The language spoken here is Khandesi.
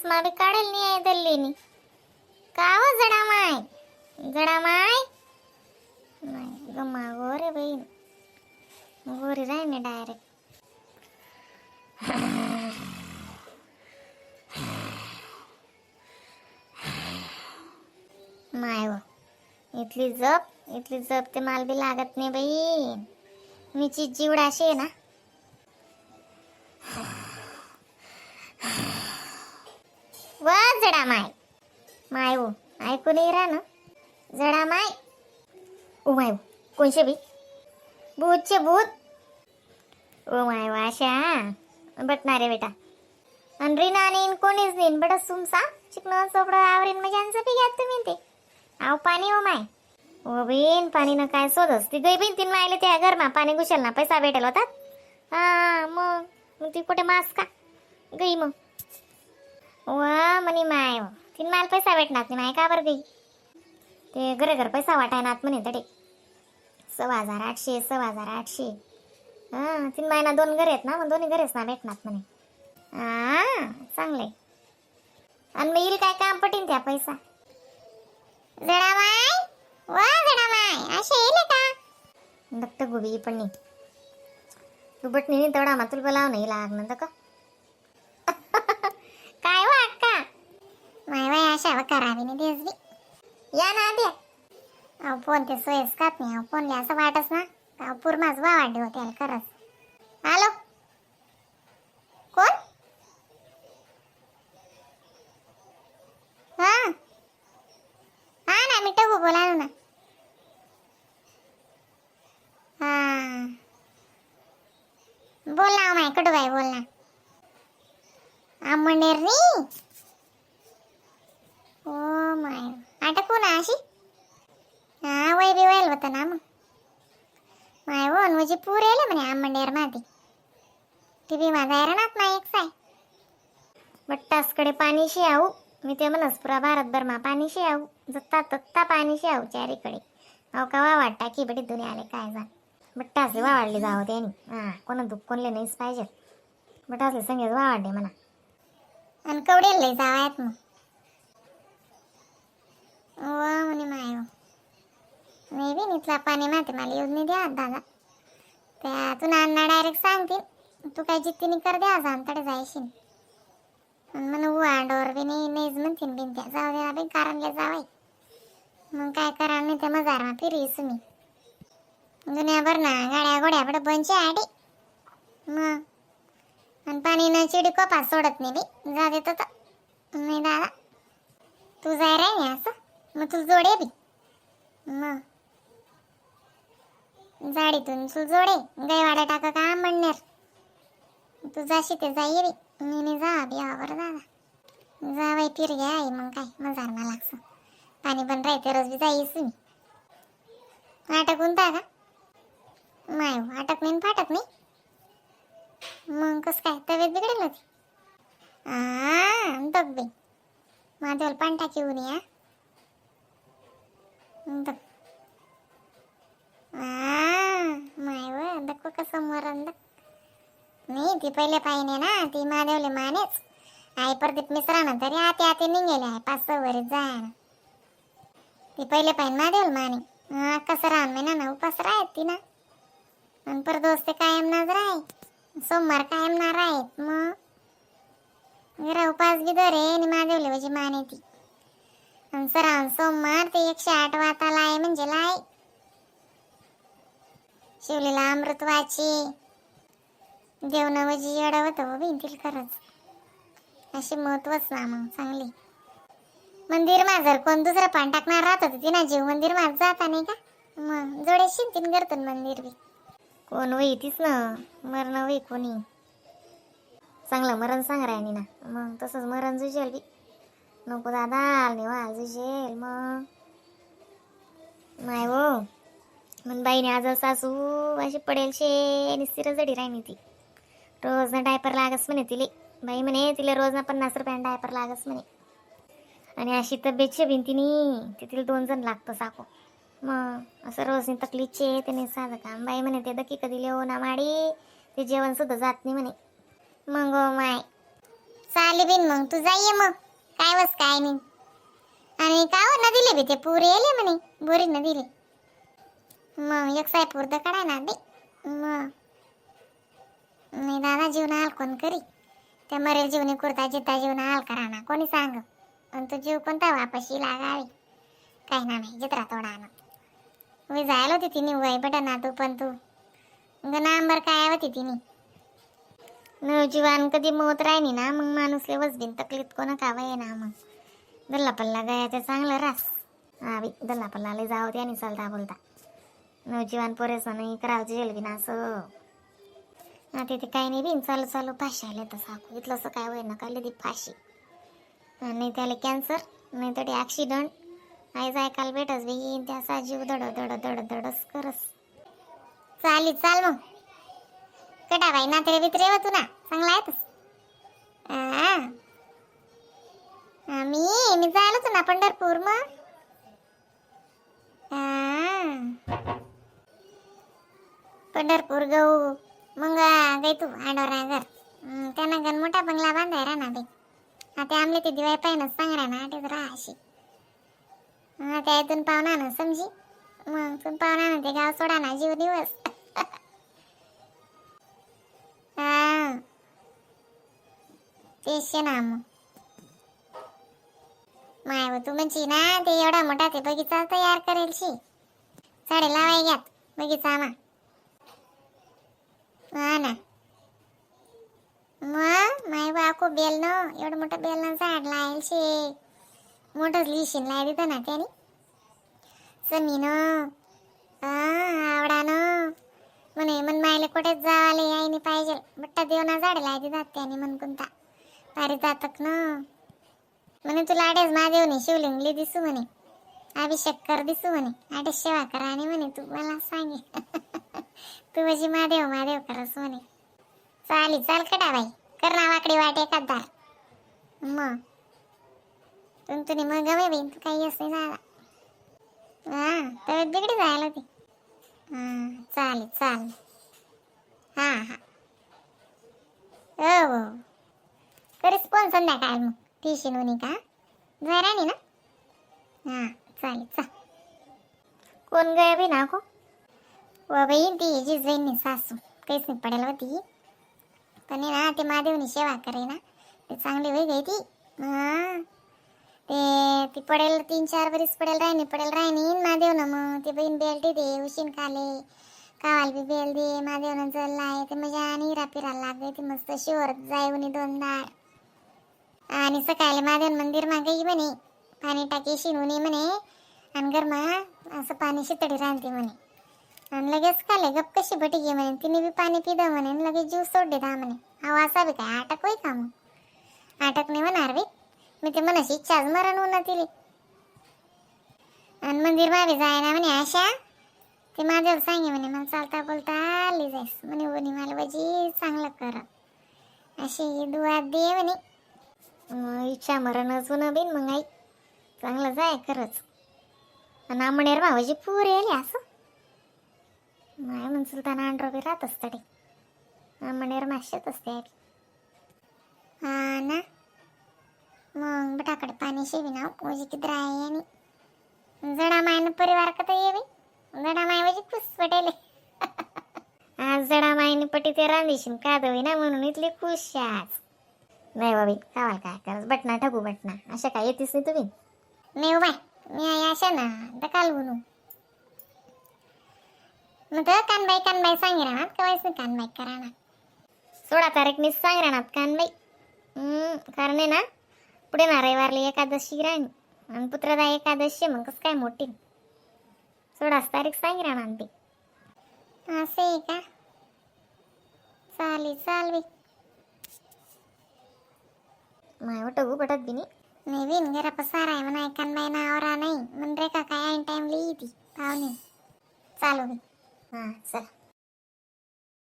मा बी काढेल नाही आहे दल्लीनी का हो जडा माय जडा माय नाही गम्मा गोरे बहीण गोरी राही डायरेक्ट. माय व इथली जप इथली जप ते माल बी लागत नाही बाई. मीची जीवडाशी आहे ना. व जडा माय माय हो ऐकू नाही राह ना जडा my. Oh my कोणशे बी भूतचे भूत. ओ my वाशा बटणार रे बेटा. आणि रीना नेईन कोणीच नेईन बट सुमसा चिकन चोपडं आवरीन म्हणजे बी घ्या तुम्ही ते. आव पाणी ओ my oh been पाणी न काय शोधस ती गई बिन तीन मायले त्या घरमा पाणी घुसेल ना पैसा भेटेल होतात. हा मग मग ती कुठे मास का गई मग वा म्हणे माय तीन माल पैसा भेटणार नाही माय का बरं गई ते घरे घर पैसा वाटायनात म्हणे तडे 2500 2500. हा तीन महिना दोन घर आहेत ना मग दोन्ही घरेच ना भेटणार म्हणे. हा चांगले. आणि मग येईल काय काम पटीन त्या पैसा. जडा माय वा जडा माय असे येईल का दत्त गुबी पण नाही तू बटणी नाही तेवढा मा तुला बोलाव नाही लागणार का. काय हो अक्का माय बाय अशा व करावी नाही देस बी या ना दे. अहो फोन ते सोयच खात नाही. अहो फोनले असं वाटस ना अहो पूर्माच वा वाढले होते खरंच. हॅलो कोण? हा हा ना मी टगू बोला ना. हा बोल ना माय कडू बाई बोल ना. आमनेर नी ओ my आता कोण अशी. हा वय बी वयल होतं ना मग माय हो म्हणजे पूर येले म्हणे आमनेर माती ती बी माझा रानात ना एक साय बट्टासकडे पाणी शे आऊ. मी ते म्हणस पुरा भारतभर मा पाणी शे आऊ जत्ता तत्ता पाणी शे आऊ चारीकडे. अहो कवा वाटता की बडी दुनिया आले काय जा बट्टासले वाढले जावं त्यानी. हा कोणा दुःख कोणले नाहीच पाहिजे बटासले संगेच वाढले म्हणा. आणि कवडेल लय जावायत मग वा म्हणे माय हो. नाही बी इथला पाणी माहिती मला येऊन नाही द्या दादा त्या तू अण्णा डायरेक्ट सांगतील तू काय जिद्दीने कर द्या जाण तडे जायशील. आणि म्हण वांडोर बी नाही नाहीच म्हणतील बिन त्या जाऊ द्या बी कारणले जावाय मग काय करा नाही ते मजार फिरीस मी दुनियाभर ना गाड्या गोड्या बडं बनचे आडी मग. आणि पाणी ना चिडी कोपा सोडत नाही बी जा देतो तर नाही दादा तू जाय राही नाही असं मग तू जोडे बी मग जाडीतून तू जोडे गायवाडा टाका का म्हणणार तू जाशी ते जाई बी मी नाही जा बी बरं दादा जा बाई फिर घ्या आई मग काय मजार मला लागतं पाणी पण राहते रोज बी जाईस मी. अटक उंता का नाही हो, अटक नाही न फाटक नाही मग कसं काय तब्येत बिघडेल होती. आ बघ बाई माझ्यावर पान टाकी येऊन या बघ. आ माय व दखो कसं मरण दख नाही ती पहिले पाहिजे ना ती महादेवले मानेच आई प्रदीप मिश्रा ना तरी आते आते निघेले आहे 5-6 वरीत जाय ना ती पहिले पाहिजे महादेवले माने. हा कसं राहून महिना ना उपास राहत ती ना आणि परत दोस्त ते कायम नाच राह सोमवार कायम ना राहत मग घरा उपास बी धरे आणि महादेवले म्हणजे माने ती. आणि सराव सोमवार ते 108 वाता लाय म्हणजे लाय शिवलेला अमृत वाची देवनावजी येडवत हो भिंतील खरंच अशी महत्वच ना मग चांगली. मंदिर मा जर कोण दुसरं पान टाकणार राहत होतं ती ना जीव मंदिर माझ जाता नाही का मग जोडे शिंतीन करतो मंदिर बी कोण होई तीच ना मरण होई कोणी चांगलं मरण सांग राहिनी ना मग तसंच मरण जुजेल बी नको दादा नाही वाल जुजेल मग नाही हो मग बाईने आज सासू अशी पडेल शे आणि जडी राहिनी ती रोज ना डायपर लागस म्हणे तिले बाई म्हणे तिला रोज ना 50 रुपयानं डायपर लागस म्हणे. आणि अशी तब्येत शे भिंतीनी ते तिला 2 जण लागतं साको मग असं रोज तकलीफचे ते नाही साधं काम बाई म्हणे ते दकी कधी लेऊ ना माडी ते जेवण सुद्धा जात नाही म्हणे. मग माय चाले बिन मग तू जाई मग काय वस काय नाही. आणि का हो नदीले बी ते पूर येले म्हणे बोरी नदीले. मग एक साय पूर तर काढाय ना बे. मग नाही दादा जीवन हाल कोण करी त्या मरेल जीवनी कुर्ता जिता जीवन हाल करा ना कोणी सांग. आणि तो जीव कोणता वापशी लागावे काही ना नाही जित्रा तोडा ना वे जायला होती तिने वय बेटा ना तू पण तू गणांबर काय होती तिने नवजीवान कधी मौत राहिनी ना मग माणूस लेवच बिन तकलीत कोण का वय ना मग दल्ला पल्ला गया ते चांगलं रास. हा बी दल्ला पल्ला लय जावं त्याने चालता बोलता नवजीवान पोरेसं नाही करावं जेल बिन असं. हा तिथे काही नाही बिन चालू चालू फाशी आले तर साकू इथलं असं काय होय ना काय ती फाशी नाही त्याला कॅन्सर नाही तर ॲक्सिडंट आई ऐकायला भेटस बी त्याचा जीव धड धड धड धडस करस. चाली चाल मग कटा बाई नात्रे बित्रे तू ना चांगला आहे तस. मी मी जायला होतो ना पंढरपूर मग. पंढरपूर गहू मग गई तू आंडोरा घर त्यांना गण मोठा बंगला बांधाय रा ना बे. हा ते आमले ते दिवाळी पाहिजे सांग रा ना तेच राहा अशी. हा त्या इथून पाहुणा ना समजी मग तून पाहुणा ना ते गाव सोडा ना जीव दिवस. हा तेच ना मग माय तू म्हणची ना ते एवढा मोठा ते बगीचा तयार करेल शी झाडे लावाय घ्यात बगीचा मा. हा ना मग माय बाकू बेल न एवढं मोठं बेल न झाड लावेल शे मोठंच लिशीन लाय देतं ना त्याने सनीनं आवडानं म्हणे मन मायले कुठेच जावाले यायनी पाहिजे बट्टा देवना झाड लाय देतात त्याने मन कोणता पारिजातक न म्हणे तुला आडेच महादेवने शिवलिंगली दिसू म्हणे अभिषेक कर दिसू म्हणे आडेच सेवा करा आणि म्हणे तू मला सांगे तू माझी महादेव महादेव करस म्हणे. चाली चाल कडा बाई कर ना वाकडी वाट एखादार मग तुमतुनी मग गमे बाई तू काही असं नाही दादा. हा तब्येत बिगडी जायला होती. हां चालेल चालेल. हां हां हो हो करीस फोन संध्याकाळ मग टी नोनी का जाय राणी ना. हां चालेल चा कोण गया बी ना को व बाई ती जिजबाईंनी सासू काहीच नाही पडेल होती पण हे ना ते महादेवनी सेवा करे ना ते चांगली होई गई ती. हां ते ती पडेल 3-4 वरीस पडेल राहिनी पडेल राहिनी महादेव ना मग ते बहीण बेल दे उशीन खाले कावाल बी बेल दे महादेवनं जल आहे ते मजा आणि हिरा फिरायला लागले ती मस्त शिवर जाय दोन दार. आणि सकाळी महादेव मंदिर मा गई म्हणे पाणी टाकी शिनुनी म्हणे आणि गरमा असं पाणी शितडी राहते म्हणे आणि लगेच खाले गप कशी भटी घे म्हणे तिने बी पाणी पिदं म्हणे आणि लगेच जीव सोडले दा म्हणे. अहो असा बी काय आटक होई का मग आटक नाही म्हणणार बी मी ते म्हणाशी इच्छाच मरण होणार तिले. आणि मंदिर मागे जाय ना म्हणे आशा ते महादेव सांगे म्हणे मला चालता बोलता आली जायस म्हणे वणी मला वजी चांगलं कर अशी दुवा दे म्हणे. इच्छा मरणच होणं बिन मग आई चांगलं जाय खरंच. आणि आमणेर भावाची पूर येईल असं नाही म्हण सुलताना अंड्रो बी राहत असतं ते आमणेर माश्यात असते. हा ना मग बटाकडे पाणी शेवी ना ओजी किती आहे आणि जडा मायनं परिवार कथा येवी जडा माय म्हणजे खुश पटेले. आज जडा मायने पटी ते रांधीशीन का दवी ना म्हणून इथली खुश आज. नाही बाबी कावाल काय करत बटना ठगू बटना अशा काय येतीस नाही तुम्ही. नाही हो बाय मी आई अशा ना दकाल बोलू मग तर कानबाई कानबाई सांगे राहणार कवायच नाही कानबाई करा ना 16 तारीख मी सांग राहणार कानबाई. कारण आहे ना पुढे ना रविवारला एकादशी राहीन आणि पुत्रदा एकादशी मग कसं काय मोठी 16 तारीख सांग राहणार ते असं आहे का. चालेल चाल बाई माय टगू पटत बिनी नाही बिन घरा पसारा आहे म्हणा कानबाई ना आवरा नाही म्हण रे का काय ऐन टाइम लिही ती पाहुणे चालू बाई. हां चला.